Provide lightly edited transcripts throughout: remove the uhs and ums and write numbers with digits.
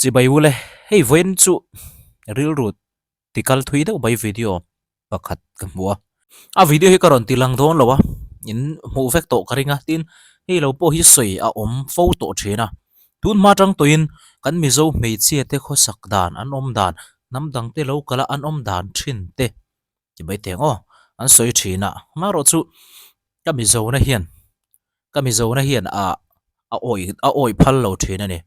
Chibai ule, hei vawiin chu rilru ti kal thui deuh mai video pakhat ka hmu a. A video hi ka rawn ti lang dawn lo a, in hmuh vek tawh ka ring a, tin hei lo pawh hi sawi a awm fo tawh thin a. Tun hma tang tawhin kan Mizo hmeichhia te khawsak dan an awm dan, hnam dang te lo kala an awm dan thin te ti mai teh ang aw, an sawi thin a. Amaherawhchu ka Mizona hian ka Mizona hian ah a awih a awih phal lo thin a ni.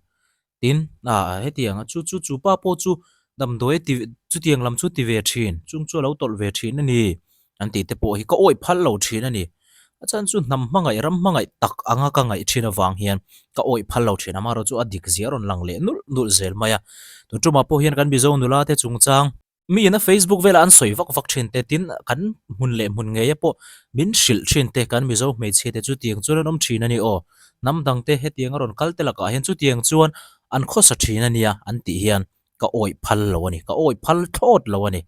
Tin, ah hetiang chu chu chu pa pawh chu damdawi ti chutiang lam chu ti ve thin, chung chu a lo tawlh ve thin a ni an tih te pawh hi ka awih phal lo thin a ni. A chhan chu hnam hmangaih ram hmangaih tak anga ka ngaih thin avang hian ka awih phal lo thin a, amaherawh chu a dik zia a rawn lang leh nulh nulh zel mai a. Tun tumah pawh hian kan Mizo nula te chungchang Mi ina Facebook vela an sawi vak vak thin te tin kan hmun leh hmun ngeia pawh min hrilh thin te kan Mizo hmeichhia te chutiang chuan an awm thin a ni aw. Hnam dang te hetiang a rawn kal te lakah hian chutiang chuan an khawsa thin a nia an tih hian ka awih phal lo a ni, ka awih phal thlawt lo a ni.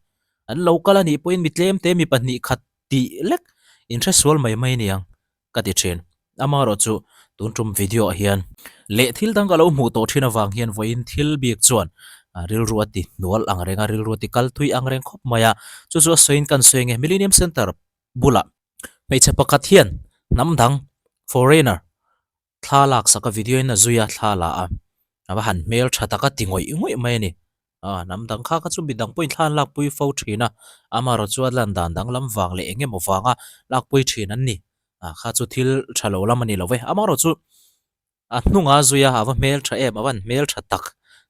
An lo kal a nih pawhin mi tlem te mi pahnih khat tih lek inhresual mai mai aniang. ka ti thin. Amaherawh chu tun tum video ah hian leh thil dang ka lo hmuh tawh thin avang hian vawiin thil bik chuan rilru a ti hnual ang reng a, rilru a ti kal thui ang reng khawp mai a. Chu chu a sawiin kan sawi nge Millennium Centre bulah hmeichhe pakhat hian hnam dang, foreigner, thla laksak a video in a zui a, thla la a, a va han hmel tha tak a ti ngawih ngawih mai a ni. A hnam dang kha kha chu midang pawhin thla an lakpui fo thin a, amaherawh chu a lan dan danglam vang leh eng emaw vanga lakpui thin an ni. A kha chu thil tha lo lam a ni lo ve. Amaherawh chu a hnunga zui a, a va hmel tha em, a va han hmel tha tak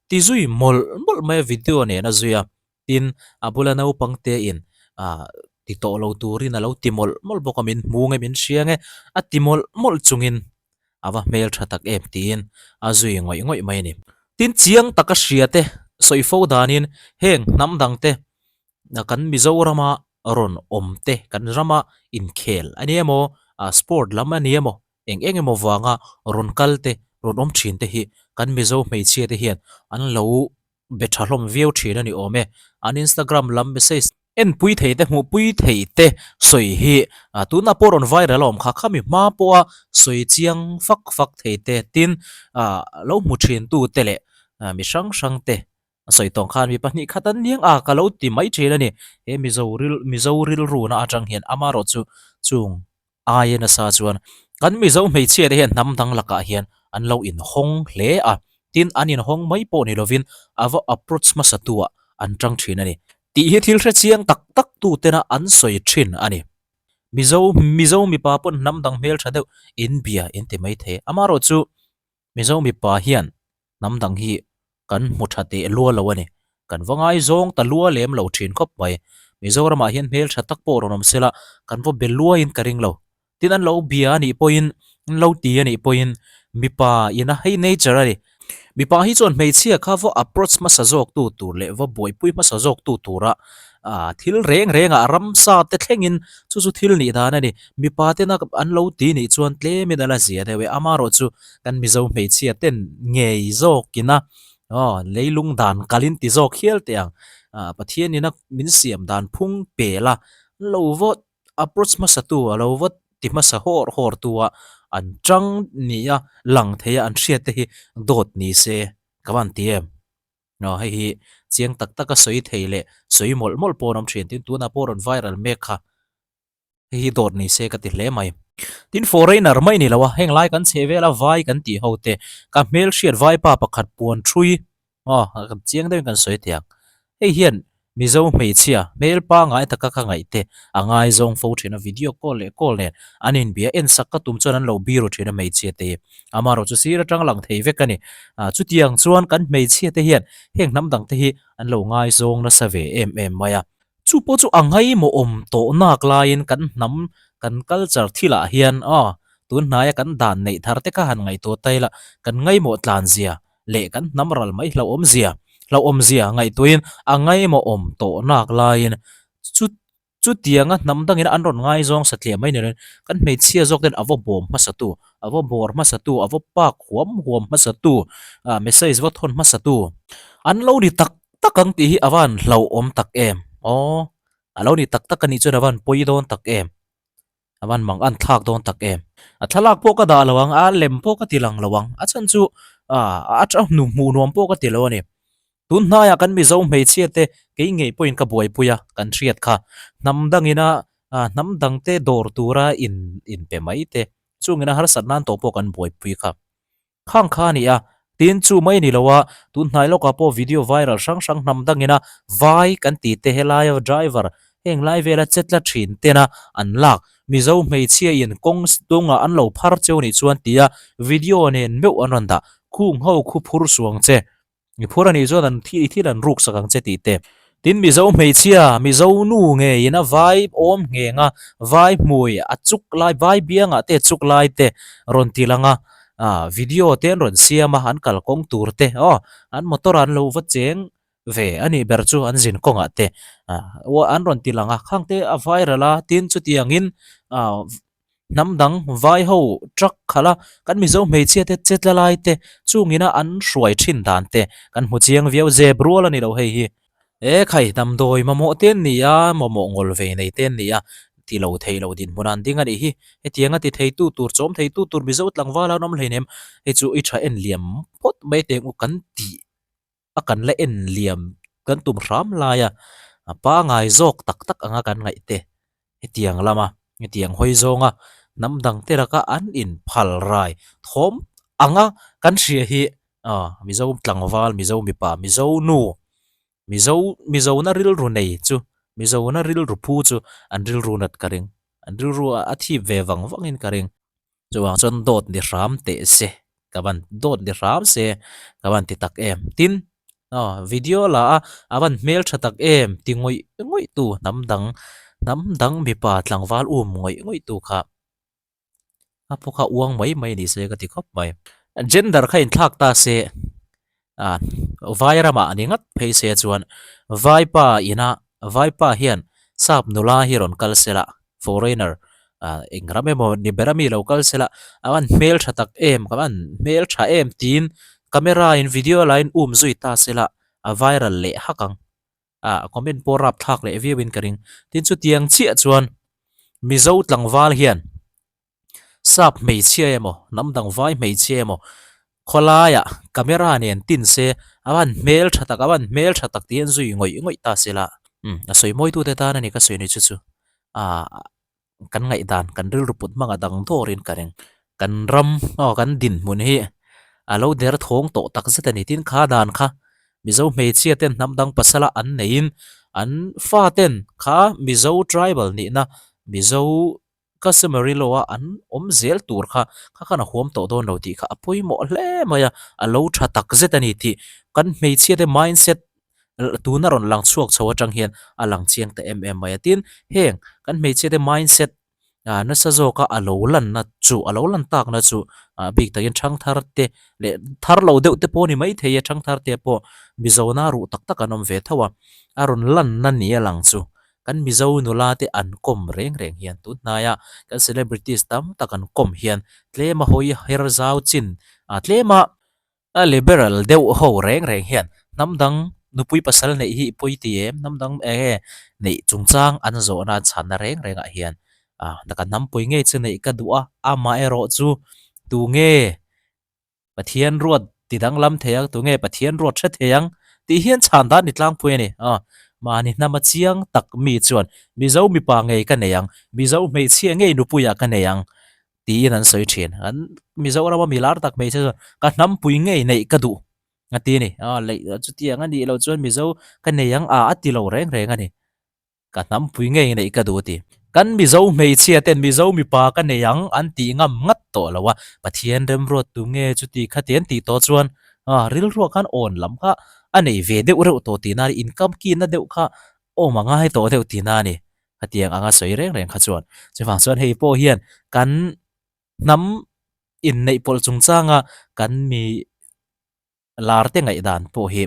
ti zui mawlh mawlh mai a video nen a zui a. Tin, a bula naupang te in ah ti tawh lo turin a lo ti mawlh mawlh bawk a, min hmu nge min hria nge a ti mawlh mawlh chungin a va hmel tha tak em tiin a zui ngawih ngawih mai a ni. Tin, chiang taka hria te sawi fo danin heng hnam dang te kan Mizorama rawn awm te, kan rama inkhel a ni emaw, sport lam a ni emaw, eng eng emaw vanga rawn kal te, rawn awm thin te hi kan Mizo hmeichhia te hian an lo be tha hlawm viau thin a ni awm e. An Instagram lam message enpui thei te hmuhpui thei te sawi hi tunah pawh rawn viral a awm kha khami hma pawha sawi chiang fak fak thei te tin lo hmu thin tu te leh mi hrang hrang te a sawi tawng khan mi pahnih khat an niang a ka lo ti mai thin a ni. He Mizo ril Mizo rilruna atang hian amaherawh chu chung Aia nasa chuan kan Mizo hmeichhia te hian hnam dang lakah hian an lo inhawng hle a, tin an inhawng mai pawh ni lovin a va approach hmasa tu ah an tang thin a ni. Tih hi thil hre chiang tak tak tu tena an sawi thin a ni. Mizo Mizo mipa pawn hnam dang hmeltha deuh in bia in ti mai thei. Amaherawh chu Mizo mipa hian hnam dang hi kan hmu tha teh lua lo a ni. Kan va ngaizawng ta lua lem lo thin khawp mai. Mizoramah hian hmel tha tak pawh rawn awm sela kan va be luaiin ka ring lo. Tin an lo bia a nih pawhin, an lo ti a nih pawhin mipa ina hei nature a ni. Mipa hi chuan hmeichhia kha va approach hmasa zawk tu tur leh va buaipui hmasa zawk tu tura thil reng rengah ramsa te thlengin chu chu thil nih dan a ni. Mipa tena an lo ti nih chuan tlemin a la zia deuh e. Amaherawh chu kan Mizo hmeichhia ten ngei zawkina aw leilung dan kalin ti zawk hial teh ang. Pathianina min siam dan phung pel a, an lo va approach hmasa tu a lo va ti hmasa hawr hawr tu a an chang nia lang thei a an hriat te hi dawt ni se ka van ti em. Aw hei hi chiang tak taka sawi thei leh sawi mawlh mawlh pawh an awm thin tin tunah pawh rawn viral mek kha. Hei hi dawt ni se ka ti hle mai. Tin foreigner mai ni lo a, heng lai kan chhe vel a vai kan tih ho te, ka hmelhriat vaipa pakhat puan thui aw chiang deuhin kan sawi thei ang. Hei hian Mizo hmeichhia hmel pangai taka ka ngaih te a ngaizawng fo thin a, video call leh call nen an inbia ensak ka tum chuan an lo biru thin a hmeichhia te hi. Amaherawh chu sir atang lang thei vek a ni. Chutiang chuan kan hmeichhia te hian heng hnam dang te hi an lo ngaizawng nasa ve em em mai a. Chu pawh chu a ngaimawh awm tawh nak laiin kan hnam, kan culture thilah hian aw, tun hnaia kan dan neih thar te kha han ngaihtuah ta ila, kan ngaimawh tlan zia leh kan hnam ral mai hlauhawm zia, hlauhawm zia ngaihtuahin a ngaimawh awm tawh nak laiin chu chutianga hnam dangin an rawn ngaizawng satliah mai ni loin kan hmeichhia zawk ten a va bawm hmasatu, a va bawr hmasatu, a va pak huam huam hmasatu, message va thawn hmasatu an lo ni tak tak ang tih hi a van hlauhawm tak em aw a lo ni tak tak a nih chuan a van pawi dawn tak em a van mang an thlak dawn tak em a thlalak pawh ka dah lo ang a lem pawh ka ti lang lo ang a chhan chu ah a hnu hmuh nuam pawh ka ti lo a ni. Tun hnaiah kan Mizo hmeichhia te kei ngei pawhin ka buaipui a, kan hriat kha. Hnam dangina hnam dangte dawr tura in inpe mai te, chungina harsat nan tawh pawh kan buaipui kha. Khang kha a ni a, tin chu mai ni lo a, tun hnai lawkah pawh video viral hrang hrang hnam dangina vai kan ti te helaia driver heng lai vela che tla thin tena an lak Mizo hmeichhia in kawng tungah an lo phar cheu nih chuan tia video nen meuh an rawn dah khung ho khu phur suang che. I phur a nih chuan an thi i thil an ruk sak ang che tih te. Tin Mizo hmeichhia, Mizo nu ngeiin a vai awm ngheng a, vai hmui a chuk lai, vai biangah te chuk lai te rawn ti lang a, ah video te an rawn siam a, an kalkawng tur te aw, an motor ah an lo va cheng ve a nih ber chu an zin kawngah te ah an rawn ti lang a, khang te a viral a, tin chutiangin ah Hnam dang vai ho truck khalh a, kan Mizo hmeichhia te che tla lai te chungin a an hruai thin dan te kan hmu chiang viau zep rual a ni lo hei hi. E khai, damdawi mamawh te an ni a, mamawh ngawl ve nei te an ni a, ti lo thei lo dinhmun an ding a nih hi. Hetiang a ti thei tu tur, chawm thei tu tur Mizo tlangval an awm hleinem, hei chu i tha en liam phawt mai teng u kan tih. a kan la en liam kan tum hram lai a, a pangai zawk tak tak anga kan ngaih te hetiang lama hetiang hawi zawnga hnam dang te laka an inphal rai thawm anga kan hria hi aw Mizo tlangval Mizo mipa Mizo nu Mizo Mizona rilru nei chu Mizona rilru phu chu an rilru nat ka ring an rilru a thip ve vang vangin ka ring. Chuvang chuan dawt ni hram teh se ka van dawt ni hram se ka van ti tak em. Tin aw video la a a van hmel tha tak em ti ngawih ngawih tu hnam dang hnam dang mipa tlangval um ngawih ngawih tu kha a pawh kha uang mai mai ni se ka ti khawp mai. Gender kha inthlak ta se Ah, vai ramah a ni ngat phei se chuan vaipa ina vaipa hian sap nula hi rawn kal sela foreigner ah eng ram emaw ni ber ami lo kal sela a van hmel tha tak em ka van hmel tha em tiin camera in video lain um zui ta sela a viral leh hak ang ah comment pawh rap thlak leh viau in ka ring tin chutiang chiah chuan Mizo tlangval hian Sap hmeichhia emaw, hnam dang vai hmeichhia emaw khawlaiah camera nen tin se a van hmel tha tak, a van hmel tha tak tih an zui ngawih ngawih ta se la. Umm a sawi mawitute tan a ni ka sawi ni chu chu ah kan ngaihdan kan rilru put hmanga dang dawrin ka ring. Kan ram aw kan dinhmun hi a lo der thawng tawh tak zet a ni tin kha dan kha Mizo hmeichhia ten hnam dang pasala an neihin an fa ten kha Mizo tribal nihna Mizo Customary law a an awm zel tur kha kha khan a huam tawh dawn lo tih kha a pawimawh hle mai a, a lo tha tak zet a ni tih kan hmeichhia te mindset tuna rawn lang chhuak chho atang hian a lang chiang ta em em mai a. Tin, heng kan hmeichhia te mindset ah nasa zawka a lo lanna chu a lo lan takna chu ah bik takin thangthar te leh thar lo deuh te pawh a ni maithei a, thangthar te pawh Mizona ruh tak tak an awm ve tho a, a rawn lanna ni a lang chu. Kan Mizo nula te an kawm reng reng hian tun hnaia kan celebrities tam tak an kawm hian tlema hawi her zau chin ah tlema a liberal deuh ho reng reng hian hnam dang nupui pasal neih hi pawi ti em hnam dang eng nge neih chungchang an zawhna an chhanna reng reng ah hian ah ka hnampui ngei chu neih ka duh a amaherawh chu tu nge Pathian ruat ti danglam thei ang, tunge Pathian ruat hre thei ang tih hian chhan dan ni tlangpui a ni. Aw, mahni hnama chiang tak mi chuan Mizo mipa ngei ka nei ang, Mizo hmeichhia ngei nupuiah ka nei ang tiin an sawi thin. An Mizorama mi lar tak hmeichhia chuan ka hnampui ngei neih ka duh a ti a ni. Aw, leih chutiang a nih loh chuan Mizo ka nei ang a, a ti lo reng reng a ni. Ka hnampui ngei neih ka duh a ti. Kan Mizo hmeichhia ten Mizo mipa ka nei ang an tih ngam ngat tawh lo a, Pathian remruat tu nge chuti kha ti an tih tawh chuan ah rilruah khan awn lam kha a nei ve deuh reuh tawh tihna a ni, income kina deuh kha awm a ngai tawh deuh tihna a ni. Khatiang anga sawi reng reng kha chuan. Chuvang chuan hei pawh hian kan hnam inneih pawlh chungchanga kan mi lar te ngaihdan pawh hi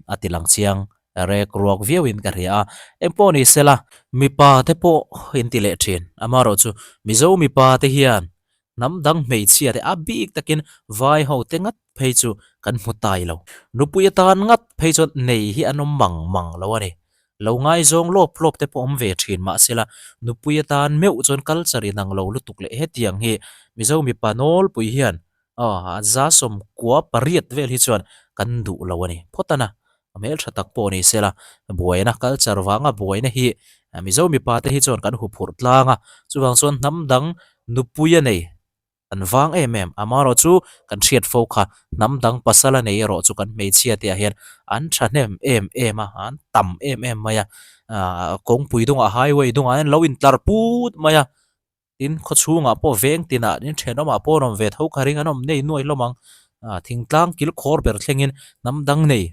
a ti lang chiang rek ruak viau in ka hria a, engpawh ni sela mipa te pawh in ti leh thin amaherawh chu Mizo mipa te hian hnam dang hmeichhia te a bik takin vai ho te ngat phei chu kan hmu tai lo nupui atan ngat phei chuan nei hi an awm mang mang lo a ni lo ngaizawng lawp lawp te pawh awm ve thin mahsela nupui atan meuh chuan culture inang lo lutuk leh hetiang hi Mizo mipa nawlpui hian Aw, a za 98 vel hi chuan kan duh lo a ni. Phawt a na. Hmeltha tak pawh ni sela, buaina culture vanga buaina hi Mizo mipa te hi chuan kan huphurh tlang a, chuvang chuan hnam dang nupui a nei an vang em em. Amaherawhchu kan hriat fo kha hnam dang pasal a nei erawh chu kan hmeichhia te ah hian an thahnem em em a, an tam em em mai a, kawngpui dungah highway dungah hian lo intlar put mai a. Tin, khawchhungah pawh veng tinah in thenawmah pawh an awm ve tho kha ring an awm nei nuai hlawm ang. Ah, thingtlang kil khawr ber thlengin hnam dang nei,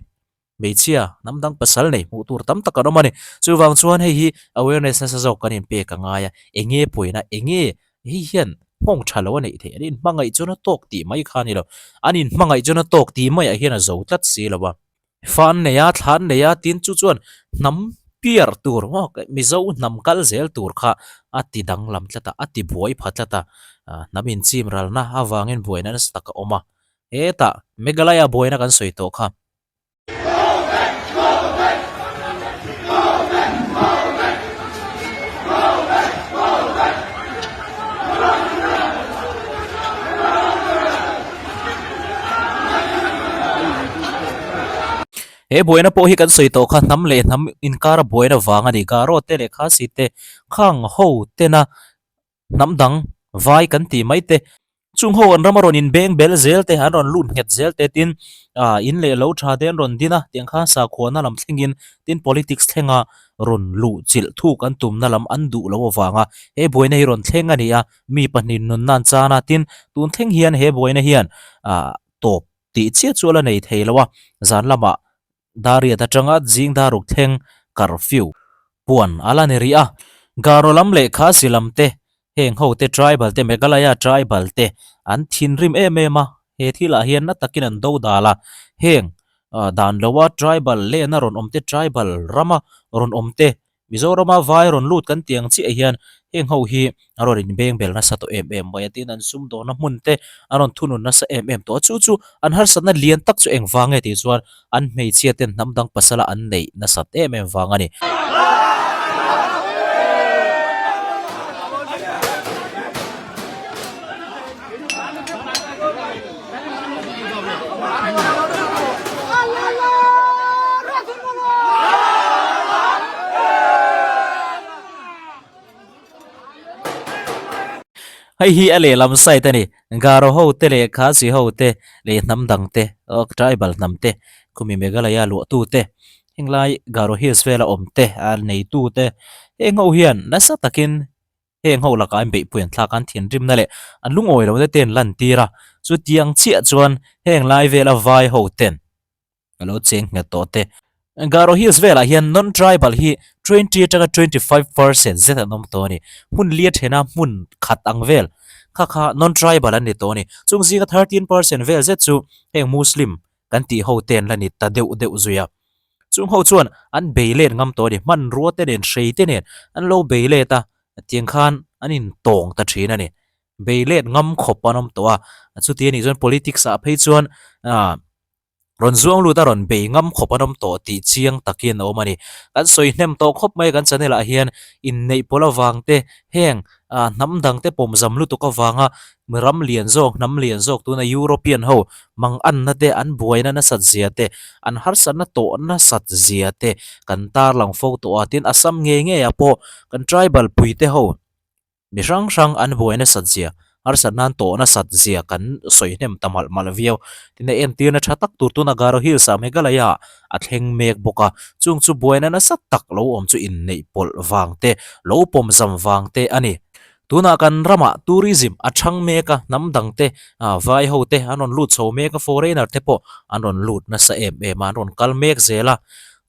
hmeichhia, hnam dang pasal nei hmuh tur tam tak an awm a ni. Chuvang chuan hei hi awareness nasa zawk kan inpek a ngai a, enge pawina, enge hei hian nghawng tha lo a neih theih, an inhmangaih chuan a tawk tih mai kha a ni lo. An inhmangaih chuan a tawk tih maiah hian a zo tlat si lo a. Fa an nei a, thla an nei a, tin chu chuan hnam piar tur maw Mizo hnam kal zel tur kha a ti danglam tlat a, a ti buai pha tlat a, hnam inchim ralna avangin buaina nasa tak a awm a, hetah Meghalaya buaina kan sawi tawh kha. He buaina pawh hi kan sawi tawh kha hnam leh hnam inkara buaina vang a ni. Garo te leh Khasi te khang ho tena hnam dang vai kan tih mai te chung ho an rama rawn inbeng bel zel te an rawn lut nghet zel te tin ah in leh lo tha te an rawn din a tiang khan sakhuana lam thlengin tin politics thlenga rawn luh chilh thuk an tumna lam an duh loh avanga he buaina hi rawn thleng a ni a. Mi pahnih nunna an chan a, tin tun thleng hian he buaina hian ah tawp tih chiah chu a la nei thei lo a, zan lamah Dariat atanga zing daruk thleng curfew puan a la ni rih a, Garo lam leh Khasi lam te heng ho te tribal te Meghalaya tribal te an thinrim em em a, he thilah hian na takin an do dal a, heng dan loa tribal lena rawn awm te tribal rama rawn awm te Mizorama vai rawn lut kan tih ang chiah hian heng ho hi a rawn inbeng bel nasa tawh em em mai a, tin an sumdawhna hmun te an rawn thunun nasa em em tawh a, chu chu an harsatna lian tak chu eng vang nge tih chuan an hmeichhia ten hnam dang pasala an neih nasat em em vang a ni. Hei hi a lehlam side a ni. Garo ho te leh Khasi ho te leh hnam dang te tribal hnam te khumi Meghalaya luahtu te henglai Garo Hills vela awm te a neitu te heng ho hian nasa takin Heng ho lakah an beihpui an thlak a, an thinrimna leh an lungawi lohna te an lantir a. Chutiang chiah chuan heng lai vela vai ho ten a lo cheng nghet tawh te. Garo Hills velah hian non-tribal hi 20 atanga 25% zet an awm tawh a ni. Hmun lia thena hmun khat ang vel kha kha non-tribal an ni tawh a ni. Chung zinga 13% vel zet chu heng Muslim kan tih ho te an la ni ta deuh deuh zui a. Chung ho chuan an bei let ngam tawh a ni, hmanrua te nen, hrei te nen an lo bei let a, tiang khan an intawng ta thin a ni. Bei let ngam khawp an awm tawh a, chuti a nih chuan politics ah phei chuan ah rawn zuang lut a rawn bei ngam khawp an awm tawh tih chiang takin a awm a ni. Kan sawi hnem tawh khawp mai kan channel ah hian inneih pawl avang te heng ah hnam dang te pawmzam lutuk avanga mi ram lian zawk hnam lian zawk tuna European ho mang anna te an buaina nasat zia te an harsatna tawh nasat zia te kan tarlang fo tawh a tin Assam ngei ngei ah pawh kan tribal pui te ho mi hrang hrang an buai nasat zia harsatna an tawh nasat zia kan sawi hnem ta malh malh viau tin a entirna tha tak tur tuna Garo Hills ah Meghalaya ah a thleng mek bawk a, chung chu buaina nasa tak lo awm chu inneih pawlh vang te, lo pawm zam vang te a ni. Tunah kan ramah tourism a chhang mek a, hnam dang te, vai ho te an rawn lut chho mek a, foreigner te pawh an rawn lut nasa em em a, an rawn kal mek zel a.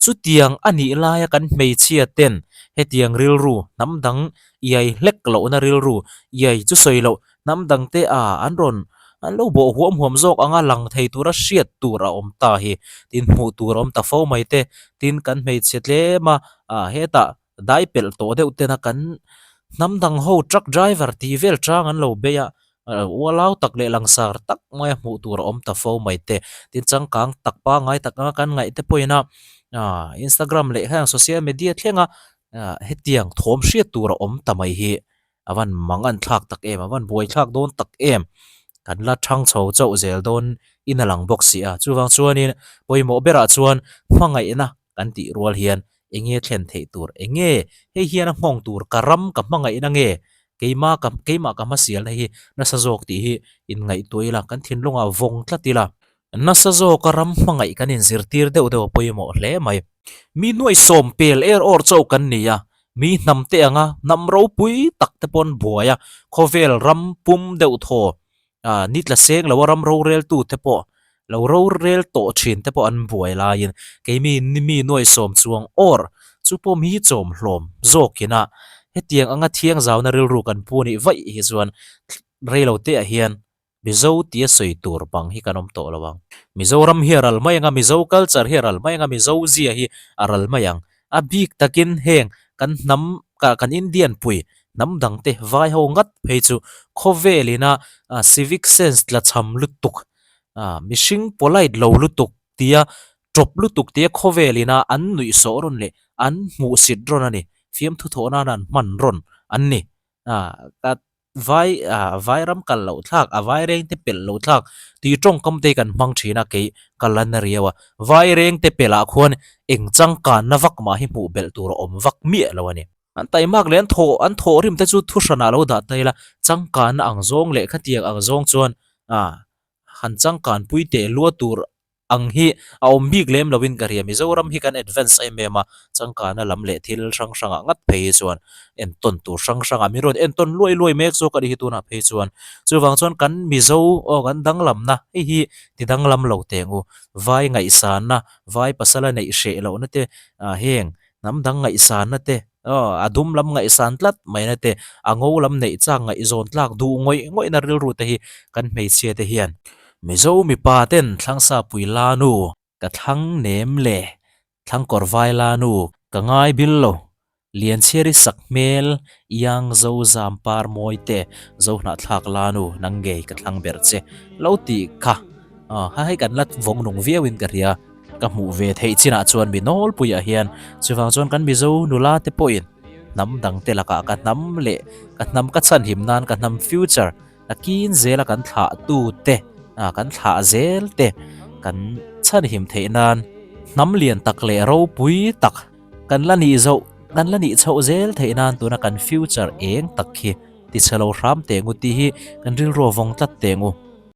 Chutiang a nih laia kan hmeichhia ten hetiang rilru, hnam dang iai hlek lohna rilru, iai chu sawi loh, Hnam dangte a an rawn an lo bawh huam huam zawk anga lang thei tura hriat tur a awm ta hi tin hmuh tur a awm ta fo mai te tin kan hmeichhe tlem a ah hetah dai pelh tawh deuh tena kan hnam dang ho truck driver tih vel chang an lo bei a ualau tak leh langsar tak maia hmuh tur a awm ta fo mai te tin changkang tak pangngai tak anga kan ngaih te pawhin a ah instagram leh heng social media thlenga ah hetiang thawm hriat tur a awm ta mai hi. A van mang an thlak tak em, a van buai thlak dawn tak em. Kan la thang chho chauh zel dawn in a lang bawk si a. Chuvang chuanin pawimawh berah chuan hmangaihna kan tih rual hian enge thlen theih tur, enge hei hian a nghawng tur ka ram ka hmangaihna nge keima ka keimah ka hmasialna hi nasa zawk tih hi inngaihtuah ila kan thinlungah vawng tlat ila. Nasa zawka ram hmangaih kan inzirtir deuh deuh a pawimawh hle mai. Mi hnuaisawm pel er awr chauh kan ni a, mi hnam te anga hnam ropui tak te pawn buai a, khawvel ram pum deuh thaw ah ni tla seng lo a ram roreltu te pawh lo rorel tawh thin te pawh an buai laiin keimi mi nuaisawm chuang awr chu pawh mi chawm hlawm zawkin a hetiang anga thiangzauna rilru kan pu anih vaih hi chuan reilo te ah hian Mizo tia sawi tur bang hi kan awm tawh lo ang. Mizoram hi a ral mai ang a, Mizo culture hi a ral mai ang a, Mizo zia hi a ral mai ang. A bik takin heng kan hnam kan Indian pui hnam dangte vai ho ngat phei chu khawvel ina civic sense tla chham lutuk, mihring polite lo lutuk tia tawp lutuk tia khawvel ina an nuih sawh rawn leh an hmuhsit rawn a ni. Fiamthu thawh nana an hman rawn an ni. Vai ah vai ram kal loh thlak a vai reng te pelh loh thlak tih tawngkam te kan hmang thin a kei ka la na riau a vai reng te pelh ah khuan eng changkanna vak mah hi hmuh belh tur a awm vak miah lo a ni. An taimak leh an thawh an thawh rim te chu thu hranah lo dah ta ila changkanna ang zawng leh khatiang ang zawng chuan ah han changkan pui teh lua tur ang hi a awm bik lem loin ka hria. Mizoram hi kan advance em em a, changkana lam leh thil hrang hrangah ngat phei hi chuan entawn tur hrang hrangah min rawn entawn luai luai mek zawk a nih hi tunah phei chuan. Chuvang chuan kan Mizo aw kan danglamna hei hi ti danglam lo teh ang u. Vai ngaihsanna, vai pasala neih hreh lohna te ah heng hnam dang ngaihsanna te Aw, a dum lam ngaihsan tlat mai na te, a ngo lam neih chak ngaihzawn tlak duh ngawih ngawih na rilru te hi kan hmeichhia te hian. Mizo mipa ten thlangsa pui la nu. Ka thlang nem le, thlang kawr vai la nu. Ka ngai bil lo, Lianchhiari sak hmel, iang zo zam par mawi te, zo hnahthlak la nu, nang ngei ka thlang ber che, lo tih kha. Aw, hei kan la vawng nung viau in ka hria. Ka hmuh ve theih chinah chuan mi nawlpuiah hian chuvang chuan kan Mizo nula te pawhin hnam dang te lakah ka hnam leh ka hnam ka chhanhim nan ka hnam future a kin zela kan thlah tu te ah kan thlah zel te kan chhanhim theih nan hnam lian tak leh ropui tak kan la nih zoh kan la nih chhoh zel theih nan tuna kan future eng tak hi tichhe lo hram teh ngu tih hi kan rilru a vawng tlat teh ngu.